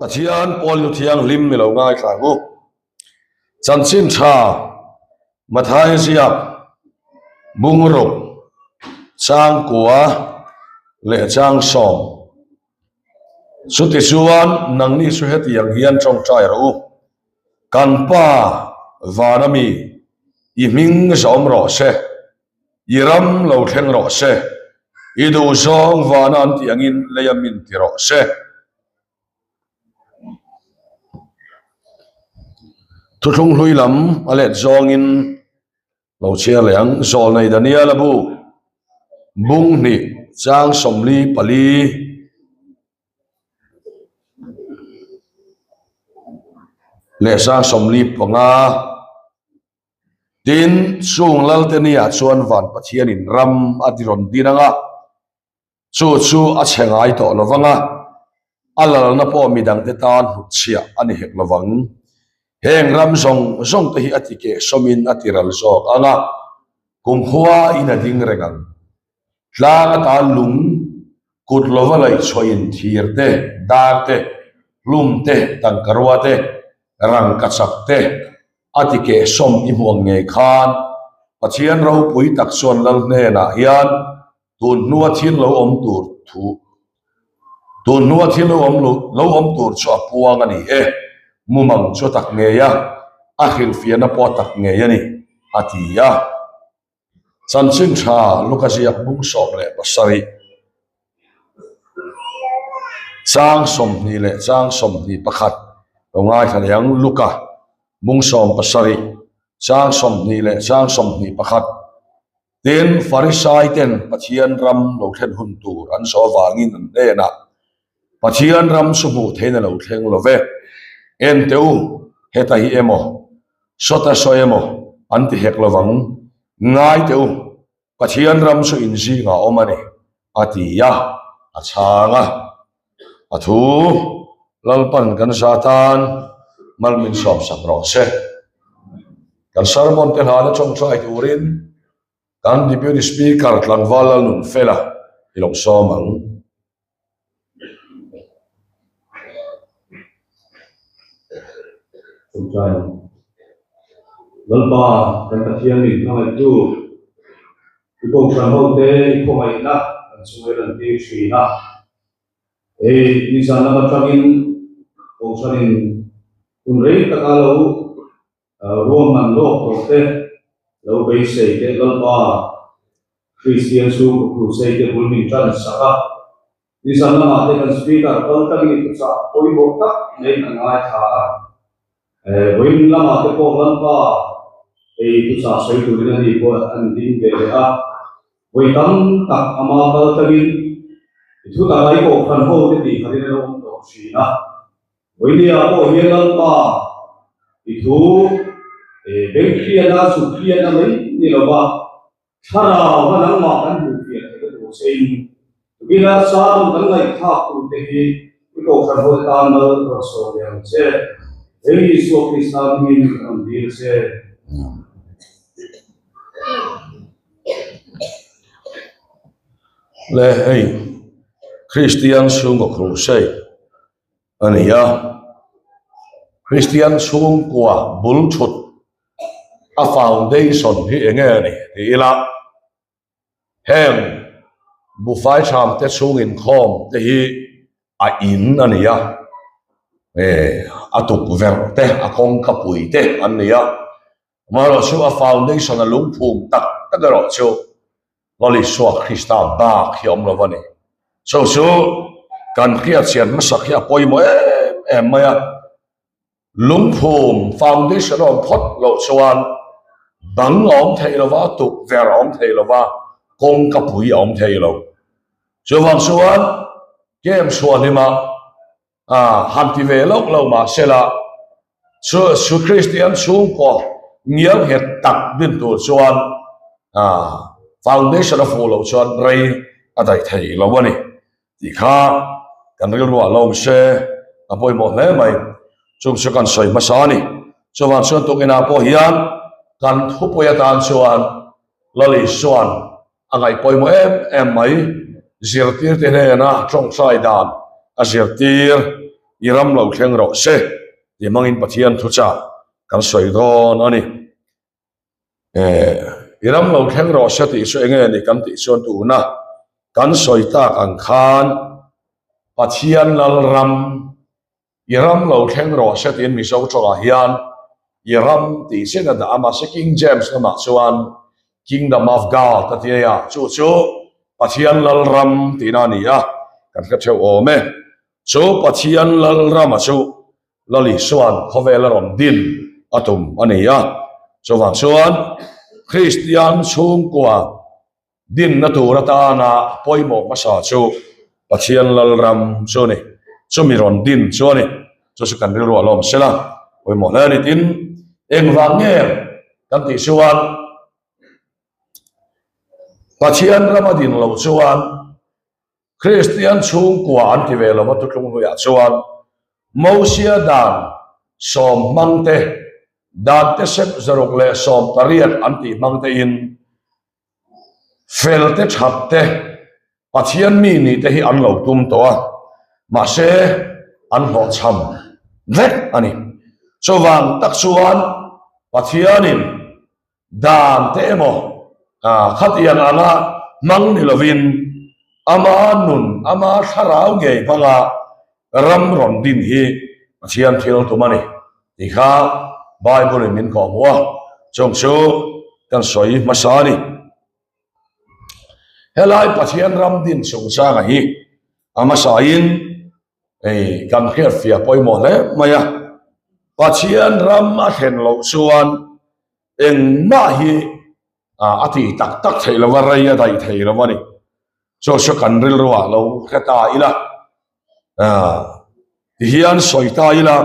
Pathian Pawl Nu Thianghlim ni lo ngaithla ang u. Chanchin tha Matthai ziak bungruk changkua leh changsawm. Chutichuan nangni chu hetiang hian tawngtai rawh u, Kan Pa vana mi, i hming zawm rawh se, i ram lo thleng rawh se, i duhzawng vana an tih angin leia min ti rawh se. Thuthlung hlui lam a let zawngin lo chhiar leh ang. Zawlnei Daniel a bu bung hnih chang 44 leh chang 45. Tin, chung Lalte niah chuan van Pathianin ram a ti rawn din ang a. Chu chu a chhe ngai tawh lo vang a, a lalna pawh midangte tan hnutchhiah a ni hek lo vang. Heng ram zawng zawng te hi a ti keh sawmin a ti ral zawk ang a, kumkhua in a ding reng ang. Tlang atan lung kut lova laih chhuahin thir te, dar te, hlum te, tangkarua te, rangkachak te a ti keh sawm i hmuang ngei khan Pathian ropui tak chuan lal hnenah hian Tun hnua thil lo awm tur thu Tun hnua thil lo awm lo awm tur chu a puang a ni e, mumang chu a tak ngei a, a hrilhfiahna pawh a tak ngei a ni, a ti a. Chanchin tha Luka ziak bung 17 chang 20 leh chang 21 lo ngaithla leh ang Luka bung 17 chang 20 leh chang 21. Tin, Farisai ten Pathian ram lo thlen hun tur an zawh avangin an hnenah, Pathian ram chu hmuh theihin a lo thleng lo ve, en teh u, heta hi emaw, sawta sawi emaw an ti hek lovang, ngai teh u, Pathian ram chu in zingah a awm a ni, a ti a, a chhang a. A thu Lalpan kan za tan mal min sawmsak rawh se. Kan sermon te hlana tawngtai turin kan Deputy Speaker tlangval Lalnunfela i lo sawm ang. Tawngtai ang. Lalpa kan Pathian min hmangaihtu i kohhran hote i khawngaihna kan chunga i lantir thin a. Hei nizan lam atangin kohhranin hun rei taka lo ruahman lawk tawh te lo beisei te Lalpa Kristian chhungkaw crusade te bul min tan sak a. Nizan lamah te kan speaker kal tangin i thuchah pawimawh tak mai kan ngaithla a. Vawiin lamah te pawh Lalpa ei thuchah sawi turin a ni pawh an ding ve leh a. Vawi tam tak ama kal tangin i thu tak ai kohhran ho te tih khatin a lo awm tawh thin a. Vawinia pawh hian Lalpa i thu benghriatna, zukhriatna mai ni lova Thlarau a nangmah kan hmuh fiah theih a tur che in tupina sermon kan ngaihthlak tur te hi i kohhran ho te tan mal rawn sawm ve ang che. Hei Isua Krista hmingin kan rawn dil che. Le hei Kristian chhungkaw crusade a ni a, Kristian chhungkua bul thut a foundation hi eng nge a ni tih ila heng buhfai tham te chhung inkhawm te hi a in a ni a eh a tukverh te a kawngka pui te an ni a amaherawhchu a foundation a lungphum tak tak erawh chu Lal Isua Krista bak hi a awm lo a ni. Chu chu kan hriatchian hmasak hi a pawimawh em em mai a. Lungphum foundation a awm phawt loh chuan bang a awm thei lo va, tukverh a awm thei lo va, kawngka pui a awm thei lo. Chuvang chuan game chhuah hlima han ti ve loh loh mah sela chu chu Kristian chhungkaw ngial nghet tak din tur chuan foundation a fuh loh chuan rei a daih thei lo a ni. Tih kha kan rilruah lo awm se a pawimawh hle mai. Chung chu kan sawi hmasa a ni. Chuvang chuan tukinah pawh hian kan thupui atan chuan Lal Isua'n a ngaih pawimawh em em mai. Zirtirte hnena tawngtai dan a zirtir. I ram lo thleng rawh se tih hmangin Pathian thuchah kan sawi dawn a ni. I ram lo thleng rawh se tih chu enge ni kan tih chuan tuna kan sawi tak ang khan Pathian Lalram I ram lo thleng rawh se tiin Mizo tawngah hian I ram tih chiah a dah a, mahse King James lamah chuan Kingdom of God a ti a, chu chu Pathian Lalram tihna a ni a, kan hre theuh awm e. Chu Pathian Lalrama chu Lal Isua'n khawvel a rawn din a tum a ni a, chuvang chuan Kristian chhungkua Dinna tur atana pawimawh hmasa chu Pathian Lalram chu a ni. Chumi rawn din chu a ni. Chu chu kan rilru a lawm sela pawimawh hle a ni. Tin, engvang nge kan tih chuan Pathian rama din loh chuan Kristian chhungkua an ti ve lo va tutlung hluiah chuan Mosia dan sawm hmang te, dan te sep 118 an tih hmang tein fel te that te Pathian mi nih te hi an lo tum tawh a, mahse an hlawhchham vek a ni. Chuvang tak chuan Pathianin dan te emaw khatiang anga hmang ni lovin ama nun, ama thlarau ngei hmanga ram rawn din hi Pathian thil tum a ni tih kha Bible in min kawhhmuh a, chung chu kan sawi hmasa a ni. Helai Pathian ram din chungchanga hi a hmasain hei kan hriatfiah pawimawh hle mai a, Pathian ram a thlen loh chuan engmah hi a tih tak tak theih lova, rei a daih thei lo a ni. Chu chu kan rilruah lo hre ta ila, tihian sawi ta ila,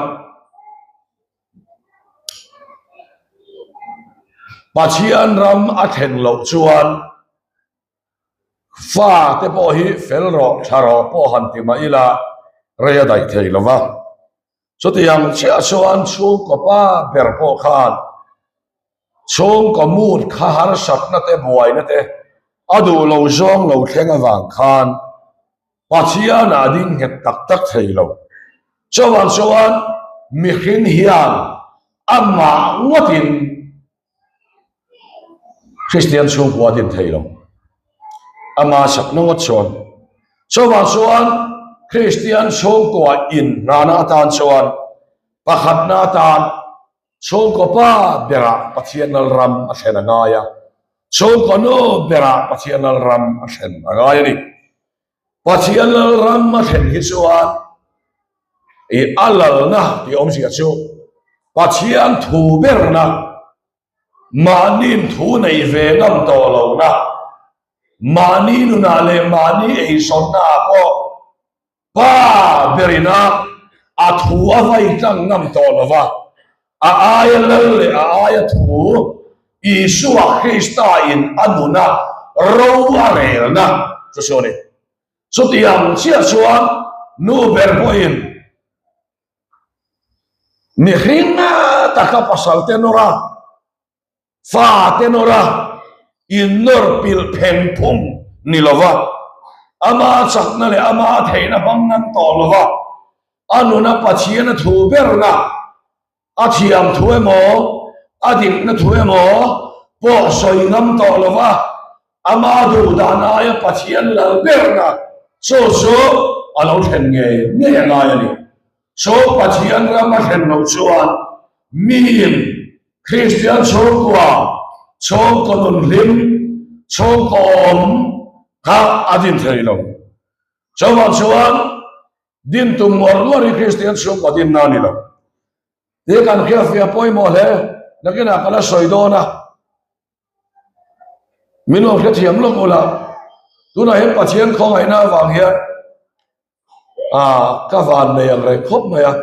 Pathian ram a thlen loh chuan fa te pawh hi fel rawh, tha rawh pawh han ti mah ila rei a daih thei lo va. Chutiang chiah chuan chhungkaw pa ber pawh khan chhungkaw mut kha harsatna te buaina te a duh lo zawng lo thleng avang khan Pathian a ding nghet tak tak thei lo. Chuvang chuan mihring hian amah ngawtin Kristian chhungkua a din thei lo. Ama sakna ngawt chuan. Chuvang chuan Kristian chhungkua inhnana atan chuan pakhatna atan chhungkaw pa berah Pathian Lalram a thlen a ngai a. Chhungkaw nu berah Pathian Lalram a thlen a ngai a ni. Pathian Lalram a thlen hi chuan i a lalna tih awmzia chu Pathian thu berna, mahni'n thu nei ve ngam tawh lohna, mahni nunah leh mahni eizawnnaah pawh Pa berina a thu a vai tlang ngam tawh lo va, a aia lal leh a aia thu Isua Krista in a nuna ro a relna chu chu a ni. Chutiang chiah chuan nu ber pawhin mihring taka pasal te nawr a, Fa te nawr a, in nawr pilh pheng phung ni lo va, ama chakna leh ama theihna hmang ngam tawh lo va, a nuna Pathian a thu berna, a thiam thu emaw, a dikna thu emaw pawh sawi ngam tawh lo va, ama duh dan aia Pathian lal berna chu chu a lo thlen ngei ngei a ngai a ni. Chu Pathian ram a thlen loh chuan miin Kristian chhungkua, chhungkaw nunhlim, chhungkaw awm kha a din thei lo. Chuvang chuan din tum ngawr ngawr hi Kristian chhungkaw dinna a ni lo. Tih kan hriatfiah pawimawh hle, nakinah ka la sawi dawn a. Min lo hrethiam lawk ula, tunah hian Pathian khawngaihna avang hian ah ka van nei ang reng khawp mai a.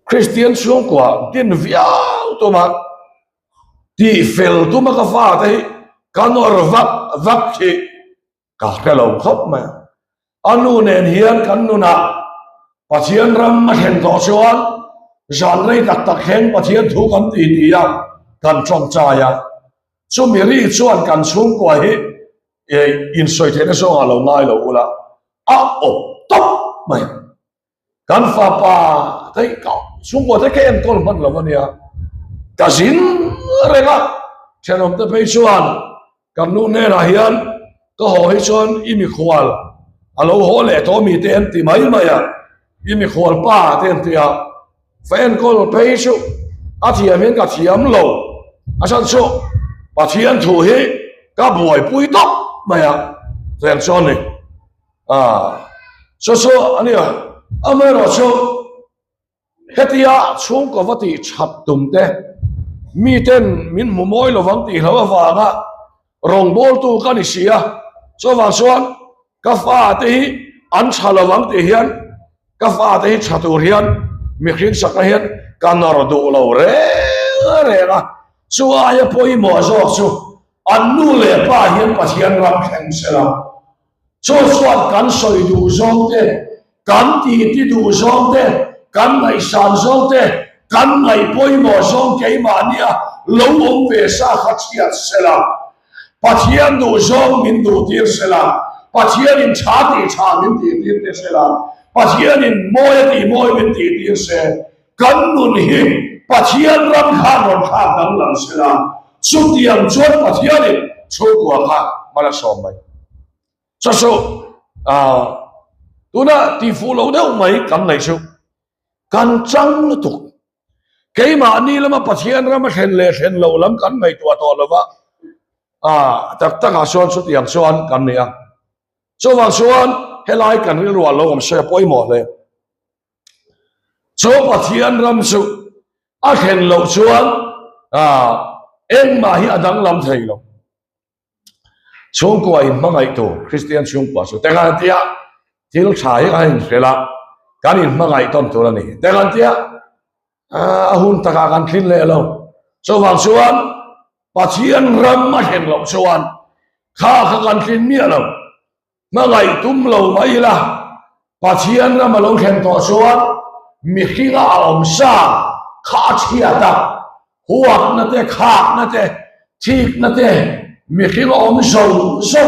Kristian chhungkua din viau tuma tih fel tuma ka fate hi ka nawr vak vak hi Ka hre lo khawp mai a. A nu nen hian kan nunah Pathian ram a thlen tawh chuan zan rei tak tak hian Pathian thu kan ti ti a, kan tawngtai a. Chumi ri chuan kan chhungkua hi insawi theihna zawngah lo ngai lo ula, a awp tawp mai. Kan fapa te hi ka chhungkua te ka enkawl hman lo a nia. Ka zin reng a, thenawm te phei chuan kan nu hnenah hian ka haw hi chuan i mikhual a lo haw leh tawh mi te an ti mai mai a, i mikhual pa te an ti a, fa enkawl phei chu a thiam hian ka thiam lo a chhan chu Pathian thu hi ka buaipui tawp mai a, chutiang chuan ni. A, chu chu a nia, amaherawhchu hetia chhungkaw va tih that tum te, miten min hmu mawi lovang tih hlo avanga rawngbawltu ka ni si a, chuvang chuan ka fate hi an tha lovang tih hian ka fate hi tha tur hian mihring sakna hian ka nawr duh lo reng reng a, chu aia pawimawh zawk chu an nu leh pa hian Pathian ram thleng sela. Chu chuan kan sawi duh zawng te, kan titi duh zawng te, kan ngaihsan zawng te, kan ngaih pawimawh zawng keimahnia lo awm ve sa kha chhiat sela, Pathian duh zawng min duh tir sela, Pathianin tha tih tha min tih tir te sela, Pathianin mawi a tih mawi min tih tir se, kan nun hi Pathian ram khan rawn thlak danglam sela, chutiang chuan Pathianin chhungkua kha hmala sawm mai. Chu chu tuna tihfuh loh deuh mai kan nei chu kan chang lutuk. Keimahni lama Pathian rama thlen leh thlen loh lam kan ngaihtuah tawh lo va, tak takah chuan chutiang chuan kan ni a. Chuvang chuan helai kan rilruah lo awm se a pawimawh hle. Chu Pathian ram chu a thlen loh chuan engmah hi a danglam thei lo. Chhungkua in hmangaih tur Kristian chhungkua chu te kan tia thil tha hi kan inhrilh a, kan inhmangaih tawn tur a ni te kan tia a hun takah kan thlin leh lo. Chuvang chuan Pathian ram a thlen loh chuan kha kha kan thlin miah lo. Hmangaih tum lo mai ila, Pathian ram a lo thlen tawh chuan mihringa a awm sa kha a chhiat a, huatna te, khakna te, thikna te, mihringa awm zo zo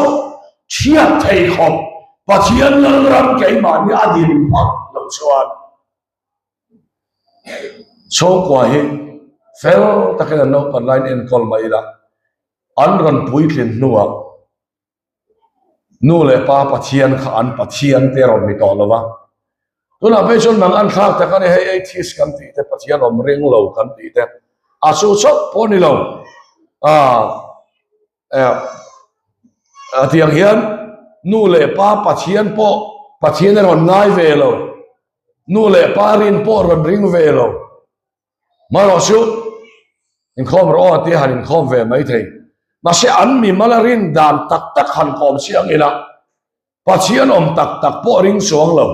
chhiat thei khawp Pathian Lalram keimahni a din phak loh chuan chhungkua hi fel takin an naupan laiin enkawl mai ila, an rawn puitlin hnuah Nu leh pa Pathian kha an Pathian te rawn ni tawh lo va. Tunah phei chuan mang an thlak tak a ni, hei atheist kan tih te, Pathian awm ring lo kan tih te, a chu chauh pawh a ni lo. A tiang hian nu leh pa Pathian pawh Pathian a rawn ngai ve lo, nu leh pa rin pawh rawn ring ve lo. Marawh chu inkhawm rawh aw tia han inkhawm ve mai thei. Mahse an mimal a rin dan tak tak han kawm chiang ila, Pathian awm tak tak pawh ring chuang lo.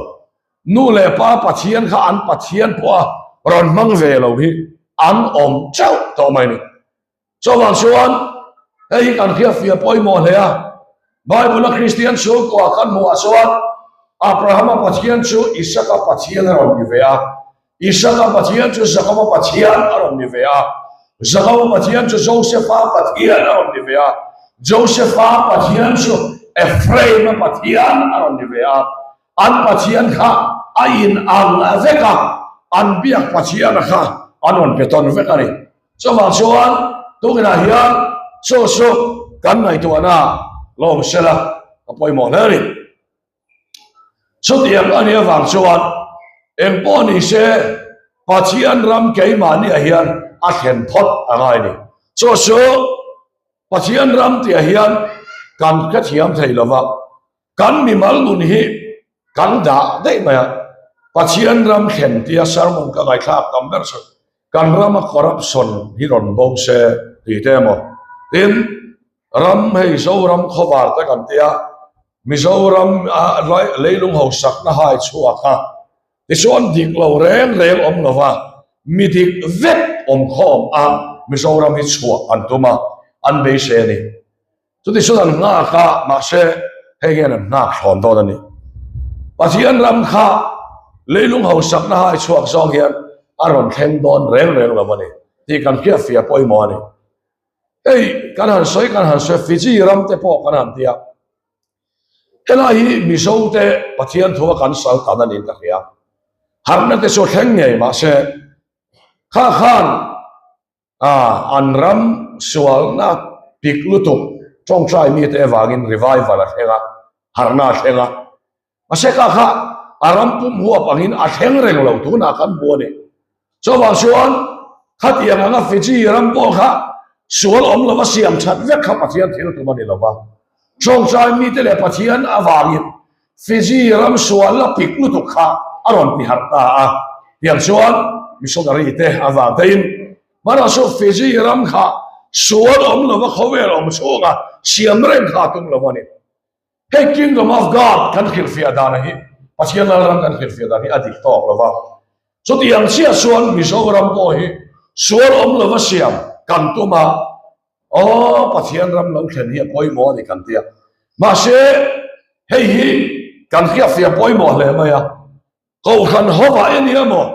Nu leh pa Pathian kha an Pathian pawh a rawn hmang ve lo hi an awm chauh tawh mai ni. Chuvang chuan hei hi kan hriatfiah pawimawh hle a, Bible-a Kristian chhungkua kan hmuhah chuan Abrahama Pathian chu Isaka Pathian a rawn ni ve a, Isaka Pathian chu Jakoba Pathian a rawn ni ve a, Jakoba Pathian chu Josefa Pathian a rawn ni ve a, Josefa Pathian chu Ephraima Pathian a rawn ni ve a, an Pathian kha a inang vek a, an biak Pathiana kha an rawn pe tawn vek a ni. Chuvang chuan tukinah hian chu chu kan ngaihtuahna lawm sela a pawimawh hle a ni. Chutiang a nih avang chuan eng pawh ni se Pathian ram keimahniah hian a thlen phawt a ngai a ni. Chu chu Pathian ram tihah hian kan hrethiam thei lova, kan mimal nun hi kan dah daih mai a. Pathian ram thlen tia sermon ka ngaihthlak tam ber chu kan rama corruption hi rawn bo se tih te emaw tin ram hei Zoram khawvar te kan tia Mizoram leilung hausakna hai chhuak a tichuan dik lo reng reng awm lova mi dik vek awm khawm a Mizoram hi chhuah an tum a an beisei a ni. Chuti chuan an nghak a, mahse hei hian an nghak thlawn dawn a ni. Pathian ram kha leilung hausakna hai chhuak zawng hian a rawn thleng dawn reng reng lo a ni tih kan hriatfiah pawimawh a ni. Hei kan han sawi kan han sawi Fiji ram te pawh kan han ti a. Helai hi Mizote Pathian thua kan sal tan a niin ka hria. Harhna te chu thleng ngei mahse kha khan an ram sualna pik lutuk tawngtai mite avangin revival a thleng a, harhna a thleng a. Mahse kha kha a ram pum huap angin a thleng reng lo tunah kan hmu a ni. Chuvang chuan khatiang anga Fiji ram pawh kha sual awm lova siam that vek kha Pathian thil tum a ni lova. Tawngtai mite leh Pathian avangin Fiji ram sual la pik lutuk kha a rawn ti harh ta a. Tiang chuan missionary te avang teiin hmanah chu Fiji ram kha sual awm lova khawvel awm chhunga siam reng kha a tum lo a ni. Hei Kingdom of God kan hrilhfiah dan hi Pathian Lalram kan hrilhfiah dan hi a dik tawk lo va. Chutiang chiah chuan Mizoram pawh hi sual awm lova siam kan tum a, aw Pathian ram lo thlen hi a pawimawh a ni kan ti a. Mahse hei hi kan hriatfiah pawimawh hle mai a. Kohhran hovah i nia maw,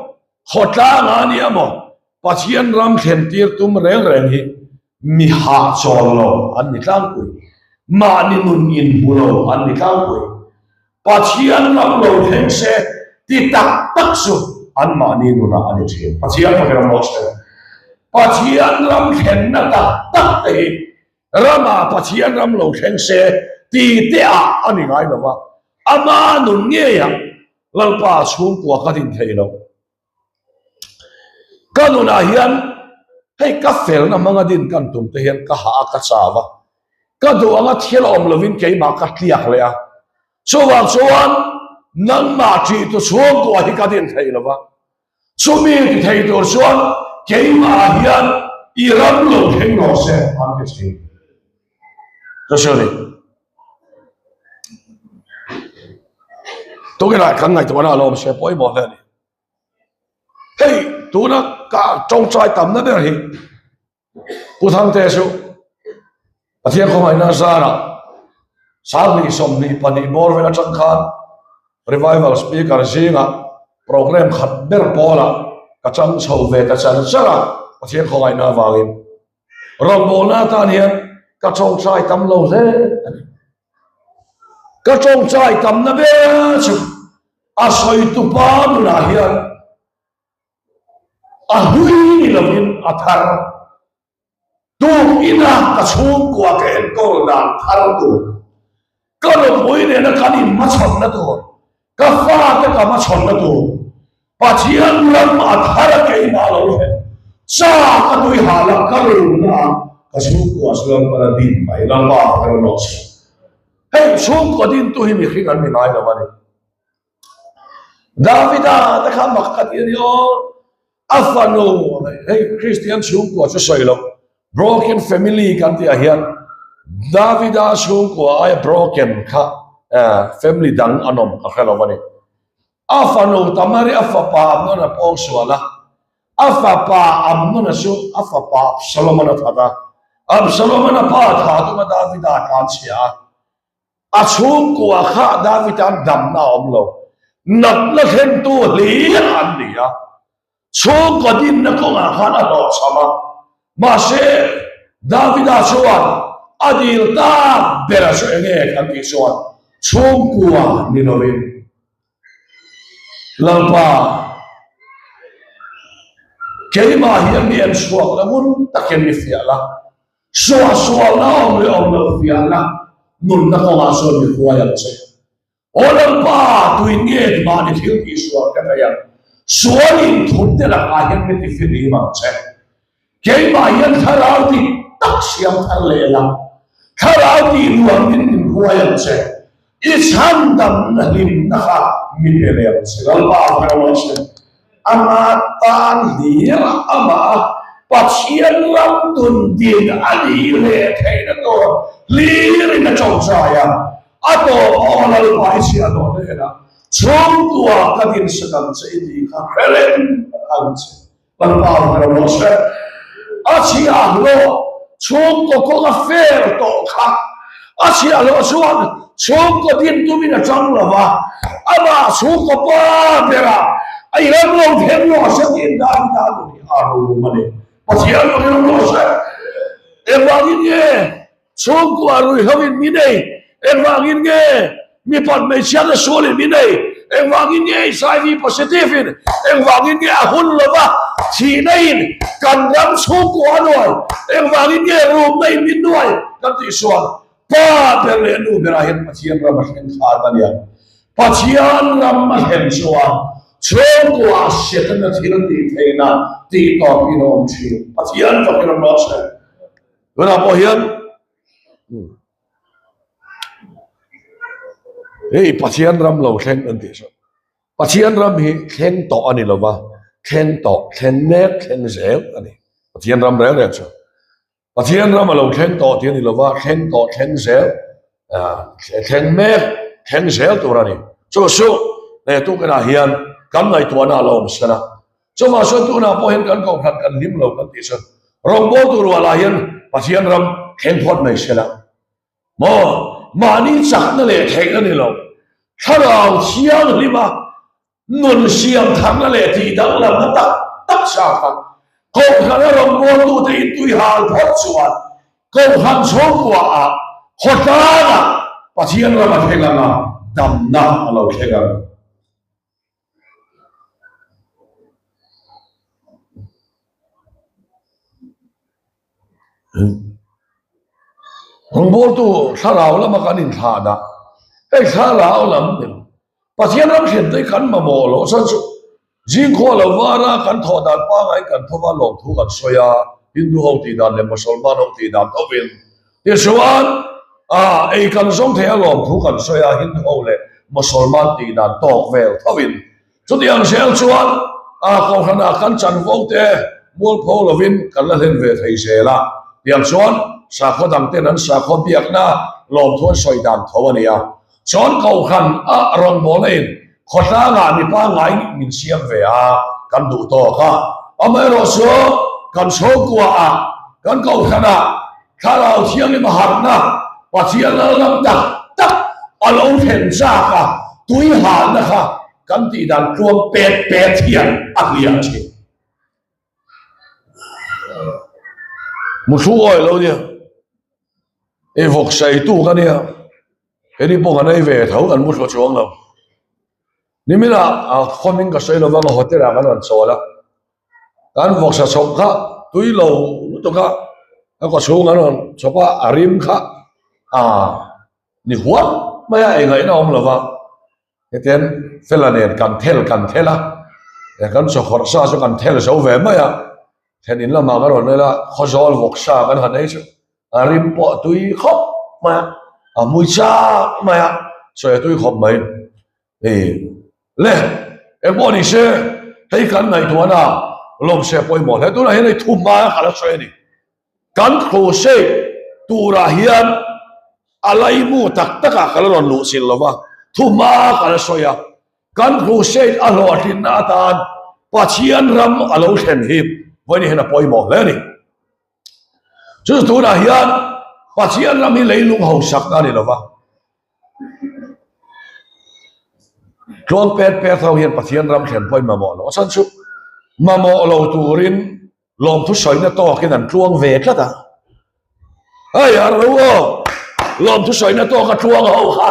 khawtlangah a nia maw, Pathian ram thlen tir tum reng reng hi mi hahchawl lo an ni tlangpui, mahni nun inhmu lo an ni tlangpui. Pathian ram lo thleng se ti tak tak chu an mahni nunah a ni thin. Pathian fakin a maw se. Pathian ram thlenna tak tak te hi Ramah Pathian ram lo thleng se ti te ah a ni ngai lo va, ama nun ngeiah Lalpa chhungkua ka din thei lo. Ka nunah hian hei ka felna hmanga din kan tum te hian ka hah a, ka chau a, ka duh anga thil awm lovin keimah ka tliak leh a, chuvang chuan nangmah ṭihtu chhungkua hi ka din thei lo va. Chumi ti thei tur chuan keimah hian i ram lo thleng rawh se an ti thin. Joshua ni. Tukinah kan ngaihtuahna a lo awm se pawimawh hle a ni. Hei tuna ka tawngtai tamna ber hi Pu Thangte chu Pathian khawngaihna zarah 2022 bawr vel atang khan Revival Speaker zingah program khat ber pawlah ka chang chho ve ta char char a, Pathian khawngaihna avangin rawngbawlna atan hian ka tawngtai tam lo hle a ni. Ka tawngtai tamna ber chu a sawitupa nunah hian A hlui ni lovin a thar. Tuk ina ka chhungkua ka enkawl dan thar tur, ka nupui nena kan inhmachhawnna tur, ka fate ka hmachhawnna tur, Pathian ram a thar a keimah lo hle. Cha ka tui hal a, ka rulna a, ka chhungkua chuan ka la din mai Lalpa ka rawn awh chhuah. Hei chhungkua dintu hi mihring an ni ngai lo a ni. Davida te kha mak ka ti a ni aw, a fanu hei Kristian chhungkua chu sawi loh broken family kan tih ah hian Davida chhungkua aia broken kha family dang an awm ka hre lo a ni. A fanu Tamari a fapa Amnon a pawng sual a, a fapa Amnon-a chu a fapa Absalom-an a that a, Absalom-an a pa tha tuma Davida a tlanchhia a. A chhungkua kha Davida'n damna a awm lo, natna thlentu hlir an ni a, chhungkaw dinna kawngah khan a hlawhchham a. Mahse, Davida chuan a dil tak bera chu eng nge kan tih chuan chhungkua ni lovin Lalpa keimah hian mi en chhuak la ngun takin mi fiah la. Suahsualna awm leh awm loh fiahna nunna kawngah chuan mi huai ang che. Aw Lalpa, tuin nge mahni thil tihsual ka nei ang? Sual inthup te lakah hian mi tifirhim ang che. Keimah hian thlarau dik tak siam thar leh la, thlarau tih nuamin min huai ang che. I chhandamna hlimna kha mi pe leh ang che. Lalpa hmel rawh se. Ama tan hlir a, amah Pathian ram tun din a nih leh theihna tur hlirin a tawngtai a. A tawp aw Lalpa i chhiah hlawh hnenah chhungkua ka dinsak ang che i tih kha hre reng ang che. Lalpa hmel rawh se. A chhiahhlawh chhungkaw kawng a fer tawh kha. A chhiahhlawh chuan chhungkaw din tumin a chang lo va, amah chhungkaw pa berah a i ram lo then rawh se tiin Davida nun hi a rum a ni. Pathian hmel rawh se. Engvangin nge chhungkua ruihloin mi nei? Engvangin nge? Mipat hmeichhiatna sualin min ei? Engvangin nge HIV positive in? Engvangin nge a hun lova thihna in kan ram chhungkua a nuai? Engvangin nge rumna in min nuai? Kan tih chuan Pa ber leh Nu berah hian Pathian ram a thleng thar a nia. Pathian ram a thlen chuan chhungkua Setana thil tih theihna tih tawpin a awm thin. Pathian fakin a rawh se. Tunah pawh hian hei Pathian ram lo thleng an tih chu. Pathian ram hi thleng tawh a ni lova, thleng tawh, thleng mek, thleng zel a ni. Pathian ram reng reng chu. Pathian ram a lo thleng tawh tih a ni lova, thleng tawh, thleng zel, thleng mek, thleng zel tur a ni. Chu chu he tukinah hian kan ngaihtuahna a lo awm sela. Chuvang chuan tunah pawh hian kan kohhran kan hlim lo kan tih chuan rawngbawltu rualah hian Pathian ram thleng phawt mai sela. Maw? Mahni chakna leh theihna ni lo, thlarau thianghlima Nun siam tharna leh tih danglamna tak tak sa kha Kohhran a rawngbawltute in tui hal phawt chuan Kohhran chhungkua ah khawtlang ah Pathian ram a thleng ang a, damna a lo thleng ang. Rawngbawltu thlarau lama kan inthlah dah hei thlarau lam ni lo. Pathian ram hriat te kan mamawh loh chuan chu zingkhua lo vara kan thawh dan pangai kan tho va lawmthu kan sawi a, Hindu ho tih dan leh Mosolman ho tih dan thovin tichuan ah ei kan zawng thei a lawmthu kan sawi a, Hindu ho leh Mosolman tih dan tawk vel thovin chutiang zel chuan ah kohhranah kan chanvo te mualpho lovin kan la hlen ve thei zel a, tiang chuan sakhaw dang ten an sakhaw biakna lawmthu an sawi dan tho a ni a. Chuan Kohhran a rawngbawlna in khawtlangah mi pangngai min siam ve a, kan duh tawk a. Amaherawh chu kan chhungkua ah, kan Kohhran ah Thlarau Thianghlim a harhna Pathian lalram tak tak a lo thlen chak a, tui halna kha kan tih dan tluang pet pet hian a hliah thin. Muthlu awi lo nia. I vawk sai tuk a nia. Heni pawh kan ei ve tho kan muthlu chuang lo. Nimina a khawmin ka sawi lova ka hotel ah kan rawn chawl a. Kan vawksa chhawp kha tui lo lutuk a, a kaw chhung an rawn chhawp a, a rim kha a ni huam mai a, ei ngaihna awm lova. Hetiang fela nen kan thel kan thel a, kan chawkhawrh sa chu kan thel zo ve mai a, thlen in lamah ka rawn el a, khawzawl vawk sa kan han ei chu a rim pawh a tui khawp mai a, a hmui chak mai a, sawi a tui khawp mai. Hei le engpawh ni se hei kan ngaihtuahna lawmse pawimawh hle tunah hian hei thu hma ka la sawi a ni. Kan crusade turah hian a laimu tak takah ka la rawn luh sil lova, thuhma ka la sawi a, kan crusade a hlawhtlinna atan Pathian ram a lo thlen hi vawiin hian a pawimawh hle a ni. Chu tunah hian Pathian ram hi leilung hausakna a ni lova, tluang pet pet ho hian Pathian ram thlen pawh in mamawh lo a chhan chu mamawh lo turin Lawmthu sawina tawkin an tluang ve tlat a. Hei a ro aw, lawmthu sawina tawk a tluang ho kha.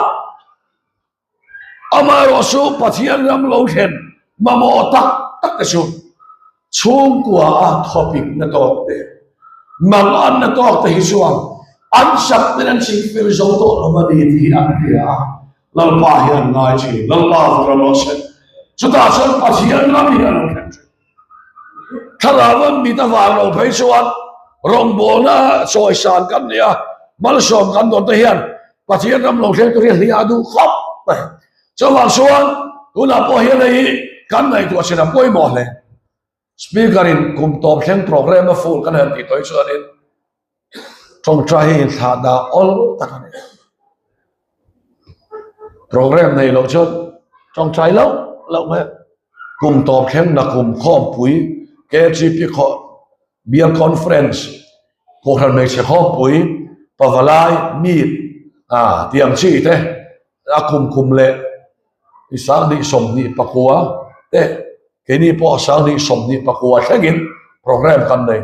Amaherawh chu Pathian ram lo thlen mamawh tak tak te chu chhungkua a thawpikna tawk te, manganna tawk te hi chuan an sak ten an chingfel zo tawh lo a ni tih hi an hria a. Lalpa hian ngai thin, Lalpa vawra rawh se. Chutah chuan Pathian ram hi a lo thlen thin. Thlarau mit avang lo phei chuan rawngbawlna chawisan kan ni a, malsawm kan dawn te hian Pathian ram lo thleng tur hi a hliah duh khawp mai. Chuvang chuan tunah pawh hian hei hi kan ngaihtuah chin a pawimawh hle. Speaker in kum tawp thleng program a full kan han tih tawih chuanin Tawngtai hi inthlah dah awl tak a ni. Program nei loh chuan tawngtai loh loh mai a. Kum tawp thleng na kum khawmpui KGP khaw bial conference Kohhran hmeichhe khawmpui Pavalai meet ah tih ang chi te a kum kum leh i 2029 te keini pawh 2029 thlengin program kan nei.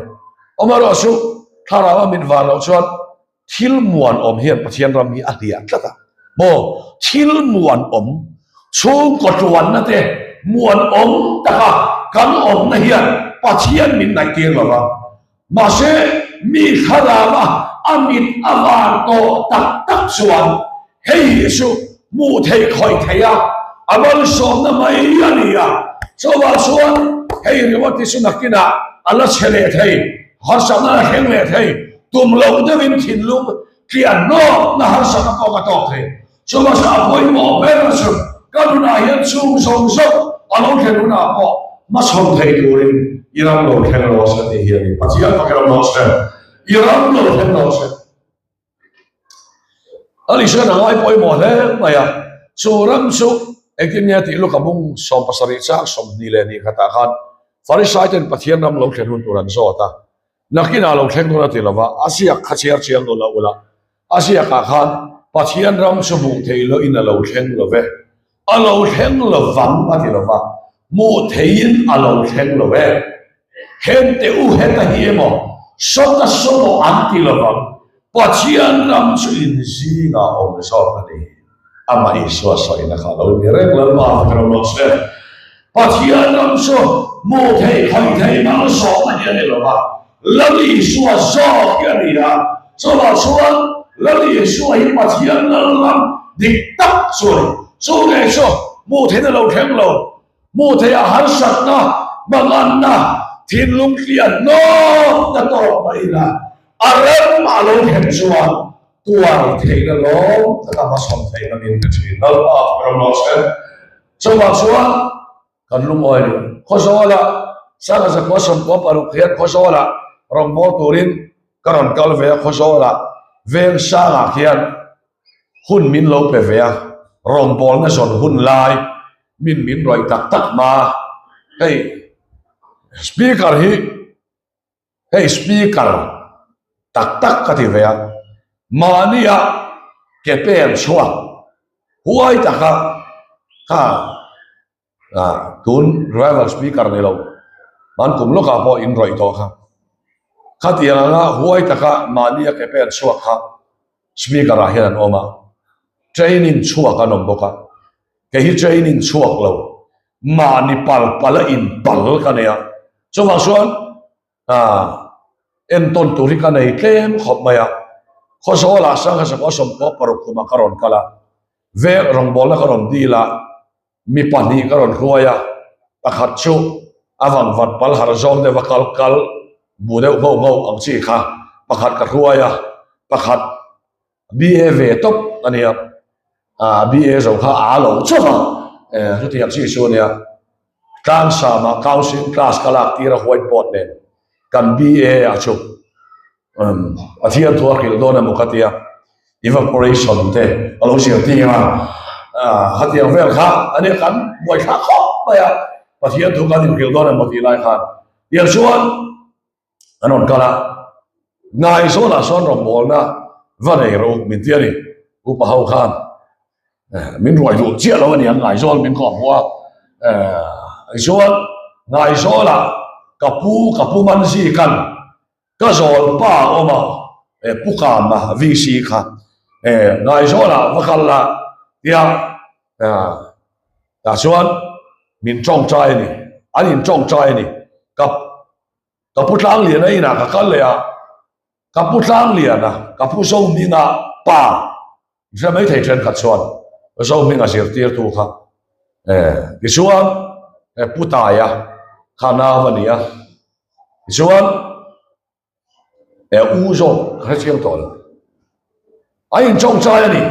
Amaherawh chu thlarau a mit var loh chuan thil muan awm hian Pathian ram hi a hliah tlat a. Maw thil muanawm, chhungkaw tluanna te muanawm taka kan awmna hian Pathian min ngaihtir lo va. Mahse, mi thlarama a mit a var tawh tak tak chuan hei hi chu hmuh theih khawih theih a, a malsawmna mai a ni a. Chuvang chuan hei ringawt hi chu nakinah a la chhe leh thei, harsatna a la thleng leh thei, tum loh deuhin thinlung tlian nawkna harsatna pawh ka tawk thei. Chuvang chuan a pawimawh ber chu ka nunah hian chung zawng zawng a lo thlen hunah pawh hmachhawn thei turin i ram lo thleng lo se tih hi a ni. Pathian fak i ram lo se, i ram lo thleng lo se. A ni chuan a ngai pawimawh hle mai a, chu ram chu engtin nge tih Luka bung 77 chang 22 khatah khan Farisai ten Pathian ram lo thlen hun tur an zawt a, Nakinah lo thleng dawn a ti lova, a ziak kha chhiar chiang dawn lo ula, a ziakah khan Pathian ram chu hmuh theih lohin a lo thleng lo ve, a lo thleng lo vang a ti lova, hmuh theihin a lo thleng lo ve. Hente u heta hi emaw, sawta sawmaw an ti lo vang, Pathian ram chu in zingah awm zawk a ni. Amah Isua sawina kha lo ni reng Lalpa fak ro rawh se. Pathian ram chu hmuh theih khawih theih malsawmna hi a ni lo va, Lal Isua zawk hi a ni a. Chuvah chuan Lal Isua hi Pathian Lal ram dik tak chu a ni. Chu ngei chu hmuh theihna lo thleng lo, hmuh theih a harsatna, hmanganna, thinlung tlian nawkna tawk mai ila a ram a lo thlen chuan Tuar theihna lawm taka hmasawn theihna min pe thin. Lalpa fak ram rawh se. Chuvang chuan kan lungawi lo. Khawzawla Sangha Zakhua 96 hian Khawzawla rawngbâwl turin ka rawn kal ve a, Khawzawla veng sangah khian hun min lo pe ve a, rawngbâwlna zawn hun lai min min rawih tak tak hma. Hei Speaker hi Hei speaker tak tak ka ti ve a, mahnia ke pen chhuak huai taka kha tun rival speaker ni lo hman kum lawkah pawh in rawih tawh kha, khatiang anga huai taka mahnia ke pen chhuak kha speaker ah hian an awm a, training chhuak an awm bawk a, kei hi training chhuak lo mahni pal pal a in pal ka nei a, chuvang chuan ah entawn tur hi ka nei tlem khawp mai a, Khawzawlah Sangha Sakhaw 96 kumah ka rawn kal a, veng rawngbawlna ka rawn dil a, mi pahnih ka rawn hruai a, pakhat chu a vangvat pal har zawng deuh a kal kal bu deuh ngho ngho ang chi kha pakhat ka hruai a, pakhat BA ve tawp a nia, ah BA zo kha a lo chauh a, eh chutiang chi chu a nia. Tlangsama counselling class ka lak tir a white board nen kan BA a chu umm Pathian thu a hrilh dawn emaw ka tia, evaporation te a lo zirtir a, ah khatiang vel kha a nia kan buaithlak khawp mai a, Pathian thu kan inhrilh dawn emaw tih lai khan tiang chuan an rawn kal a, Ngaizawnah sawn rawngbawlna va nei rawh min ti a ni, upa ho khan min ruai duh chiah lo a ni ang Ngaizawl min kawh hmuh a, tichuan Ngaizawlah ka pu ka pu Manzi kan ka zawl pa a awm a, Pu Kama VC kha Ngaizawlah va kal la tia tah chuan min tawngtai a ni, an intawngtai a ni, ka Ka pu Tlangliana inah ka kal leh a, ka pu Tlangliana, ka pu Zohminga pa, hre mai thei thenkhat chuan Zohminga zirtirtu kha eh tichuan eh Pu Taia kha nau a ni a, tichuan eh u zawk ka hre chiang tawh lo. A intawngtai a ni,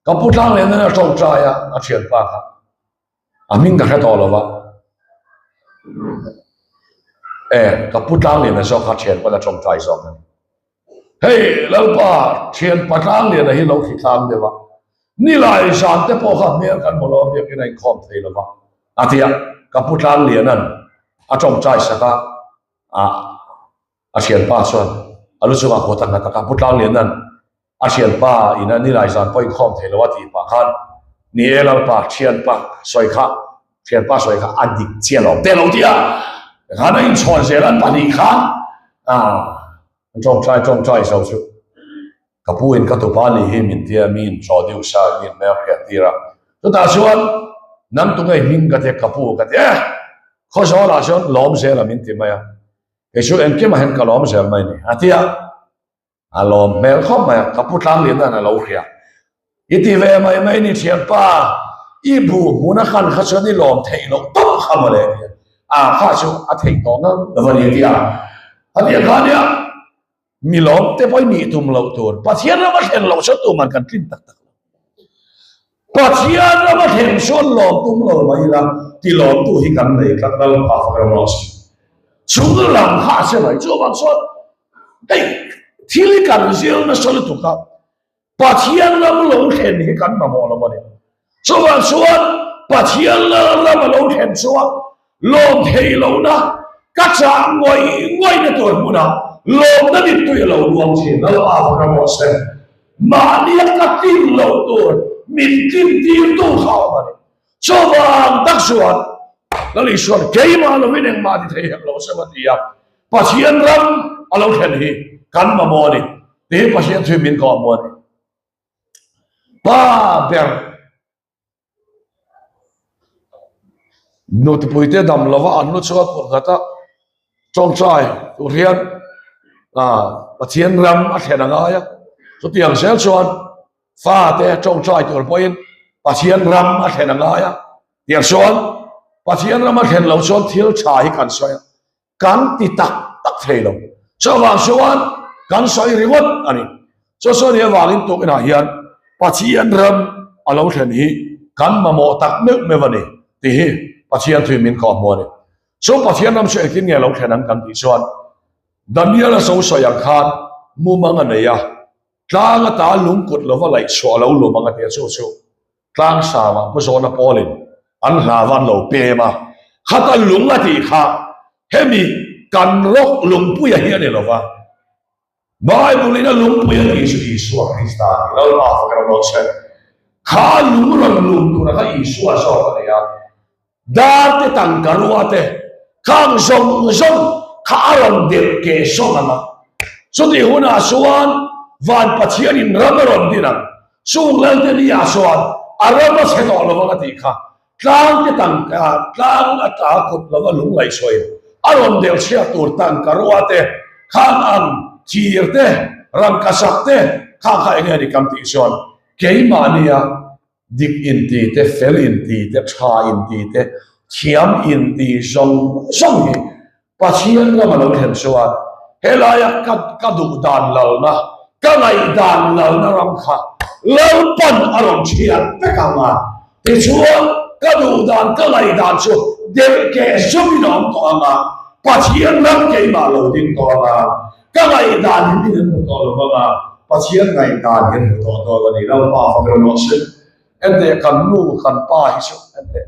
ka pu Tlangliana a tawngtai a, a thianpa kha. A hming ka hre tawh lo va, e ka pu Tlangliana zawk kha thian pawn a tawngtai zawk a ni. Hei Lalpa thianpa Tlangliana hi lo thli tlang deuh a, nilai zan te pawh kha hmel kan hmu lo a biakin a inkhawm thei lo va a ti a, ka pu Tlangliana'n a tawngtai sak a, ah a thianpa chuan a lu chungah kut a nghat a, ka pu Tlangliana'n A thianpa in a nilai zan pawh inkhawm thei lo a tih pah khan, Ni e Lalpa, thianpa sawi kha, thianpa sawi kha a dik chiah lo te lo ti a, khan a inchhawn zel an pahnih khan, ah, an tawngtai tawngtai zo chu. Ka pu in ka tupa ni hi min tia mi in introduce a, mi in hmel hriat tir a. Chutah chuan nang tunge hming ka tia ka pu ka ti e, Khawzawl ah chuan lawm zel a min ti mai a, kei chu engkim ah hian ka lawm zel mai ni a ti a. A lawm hmel khawp mai a, ka pu tlanglian dan a lo hria. I ti ve mai mai ni thianpa, i bu hmun a kan kha chuan i lawm theih loh tawp kha mawle a ti a, a kha chu a theih tawh ngang lo a ni a ti a. A ti a kha nia, mi lawm te pawh i nih tum loh tur, Pathian ram a thlen loh chuan tuman kan tlin tak tak lo. Pathian ram a thlen chuan lawm tum lo mai ila, ti lawmtu hi kan nei tlat Lalpa fak ram rawh se. Chung lam kha a che mai, chuvang chuan Hei thil hi kan zir nasa lutuk a, Pathian ram lo thlen hi kan mamawh lo a ni. Chuvang chuan Pathian lal ram a lo thlen chuan lawm theih lohna ka chah ngawih ngawihna tur hmunah lawmna mittui a lo luang thin. Lalpa fak ram rawh se. Mahnia ka tlin loh tur min tlin tirtu kha a awm a ni. Chuvang tak chuan Lal Isuan keimah lovin engmah ti thei hek lo se va ti a, Pathian ram a lo thlen hi kan mamawh a ni tih hi Pathian thu in min kawhhmuh a ni. Pa ber nutipuite dam lova an lu chunga kut nghat a tawngtai tur hian Pathian ram a thlen a ngai a, chutiang zel chuan Fate tawngtai tur pawhin Pathian ram a thlen a ngai a, tiang chuan Pathian ram a thlen lo chuan thil tha hi kan sawi a, kan ti tak tak thei lo. Chuvang chuan kan sawi ringawt a ni. Chu sawi nih avangin tukinah hian Pathian ram a lo thlen hi kan mamawh tak meuh meuh a ni tih hi Pathian thuin min kawhhmuh a ni. Chu Pathian ram chu engtin nge a lo thlen ang kan tih chuan Daniel-a zo sawi ang khan mumang a nei a, Tlang ata lungkut lova laih chhuah a lo lum ang a ti a, chu chu tlang sangah Pu Zawna Pawlin an hlava an lo pem a, khata lung a tih kha hemi kan rawk lungpuia hi a ni lova, Bible-in a lungpui a tih chu Isua Krista a ni, Lalpa fak ram rawh se. Kha lung rawn lum tura kha Isua zawk a ni a. Dar te tangka rua te khang zawng zawng kha a rawn delh keh sawng ang a. Chutih hunah chuan van Pathianin ram a rawn din ang. Chung Lalte ni ah chuan a ram a chhe tawh lo ang a tih kha tlang te tangka tlang a tla kut lova lungngaihsawiin a rawn delh chhiat tur tangka rua te khang ang thir te rangka sak te khang kha enge ni kan tih chuan keimahnia Dik inti te, fel inti te, tha inti te, thiam inti zawng zawng hi Pathian ram a lo thlen chuan helaia ka ka duh dan lalna, ka ngaih dan lalna ram kha Lalpan a rawn thiat vek ang a, tichuan ka duh dan, ka ngaih dan chu delh keh zawmin a awm tawh ang a, Pathian ram keimah lo ding tawh ang a, Ka ngaihdan hi min an hmu tawh lo vang a, Pathian ngaihdan hi an hmu tawh dawn a ni. Lalpa fak ram rawh se. Enteh kan nu kan pa hi chu enteh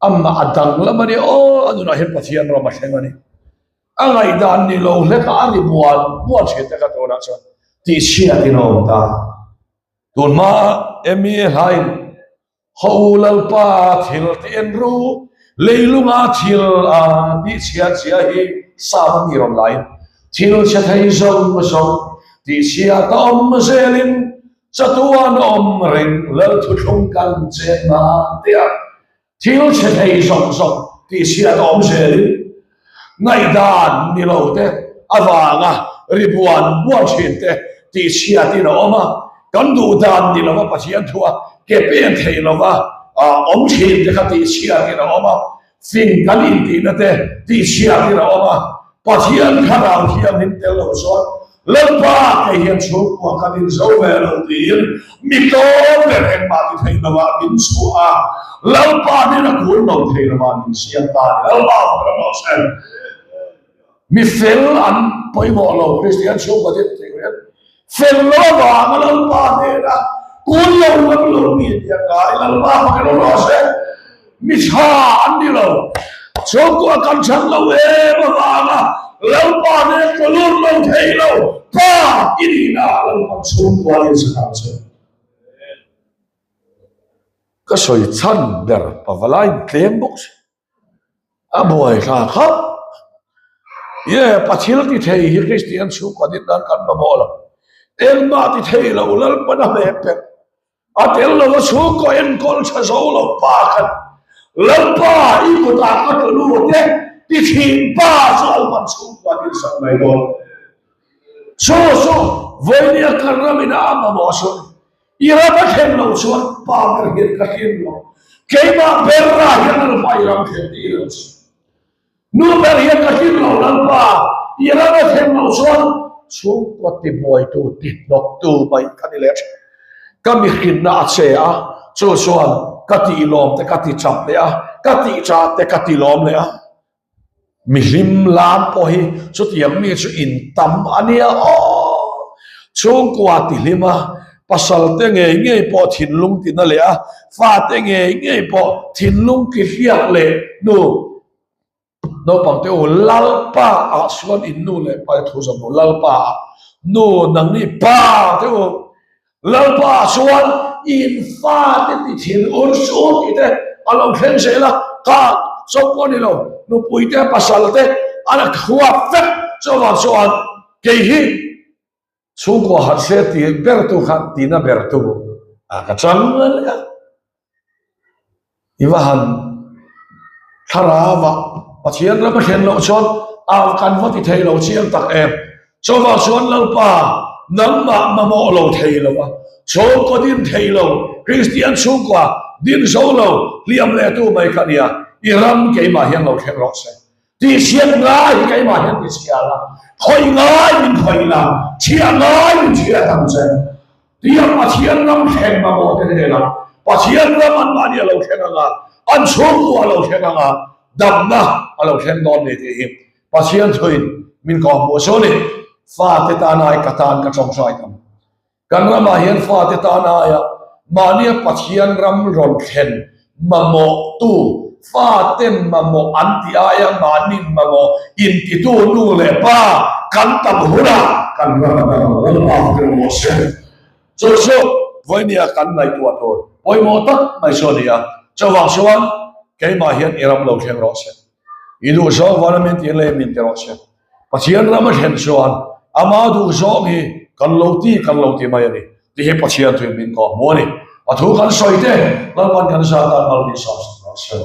amah a danglam a ni aw, a nunah hian Pathian ram a thleng a ni. A ngaihdan ni lo hlek a, a ri mual mual thin te kha tunah chuan tihchhiatin a awm ta. Tun hma MEA hlain Ho Lalpa thil ti en ru, leilunga thil a tih chhia chhia hi sam a ni rawn laiin thil chhe thei zawng zawng tih chhia ta awm zelin chatuan awm reng lal thuthlung kan chen nan tia thil chhe thei zawng zawng tih chhia ta awm zelin Ngaihdan ni lo te avanga ri buan buan thin te tihchhiatin a awm a, kan duh dan ni lova Pathian thua ke pen theih lova awm thin te kha tihchhiatin a awm a, fing kan intihna te tihchhiatin a awm a, Pathian thlarau thianghlim tel lo chuan Lalpa kei hian chhungkua ka din zo ve lo tiin mi tlawm ber engmah ti thei lovah min chhuah a, Lalpa hnena kun lo thei lovah min siam ta a ni. Lalpa fak ram rawh se. Mi fel an pawimawh lo, Kristian chhungkua din thei hian fel lo avanga Lalpa hnena kun lo lam lo mi a nia ngai. Lalpa fak ram rawh se. Mi tha an ni lo. Chhungkua kan chhan lo em avanga Lalpa nen ka lut lo thei lo. Pa i nihna ah Lalpan chhungkua in sa ang che. Ka sawi chhan ber pavalai in tlem bawk si. A buai thla khap. Ye, Pathil ti thei hi Kristian chhungkua din nan kan mamawh lo. Engmah ti thei lo Lalpan a hmeh pek. A tel lo a chhungkaw enkawl tha zo lo pa khan Lalpa i kutah ka tlu lut e ti thin pa chu Lalpan chhungkua thil sak mai dawn. Chu chu vawinia kan ramin a mamawh chu i ram a thlen loh chuan pa ber hian ka hlim lo. Keimah berah hian Lalpa i ram thlen tih lo chu. Nu ber hian ka hlim lo Lalpa, i ram a thlen loh chuan chhungkaw tibuaitu, tihnawktu mai ka ni leh thin. Ka mihrinna a che a, chu chuan ka tihlawm te ka tichap leh a, ka tihchah te ka tilawm leh a. Mihlim lam pawh hi chutiang mi chu intam a nia aw! Chhungkua tihlim a, pasal te ngei ngei pawh thinlung tina leh a, fate ngei ngei pawh thinlung tihliak leh hnu naupang te u Lalpa ah chuan in nu leh pa te thu zawm u Lalpa ah nu nangni pa te u Lalpa ah chuan in fate ti thin ur chu tih te a lo thleng zel a, ka chawp pawh a ni lo nupui te pasal te a la khuap vek chuvang chuan kei hi Chhungkua harh se ti ber tu kha tina ber tu a ka chang a nia. I va han thlarau ah Pathian ram a thlen loh chuan a kan va ti thei lo chiang tak em. Chuvang chuan Lalpa nangmah mamawh lo thei lo a, chhungkaw din thei lo, Kristian chhungkua din zo lo hliam leh tu mai ka nia, i ram keimah hian lo thleng rawh se. Tihchhiat ngai hi keimah hian ti chhia la, khawih ngai min khawih la, chhiah ngai min chhiat ang che. Tiang Pathian ram thleng mamawh te hnenah Pathian ram anmahni a lo thleng ang a, an chhungkua a lo thleng ang a, damna a lo thleng dawn ni tih hi Pathian thuin min kawhhmuh chu a ni. Fate tan ai ka tan ka tawngtai tam. Kan ramah hian fate tan aia mahnia Pathian ram rawn thlen mamawhtu, faten mamawh an tih aia mahni mamawh intitu nu leh pa kan tam hunah kan ram a dang lalpa ber maw se. Chu chu vawinia kan ngaihtuah tur pawimawh tak mai chu a ni a. Chuvang chuan keimah hian i ram lo thleng rawh se. I duhzawng vana min tih leh min ti rawh se. Pathian ram a thlen chuan ama duhzawng hi kan lo ti kan lo ti mai a ni tih hi Pathian thuin min kawh hmu a ni. A thu kan sawi te Lalpan kan zat tan mal min sawm sak rawh se.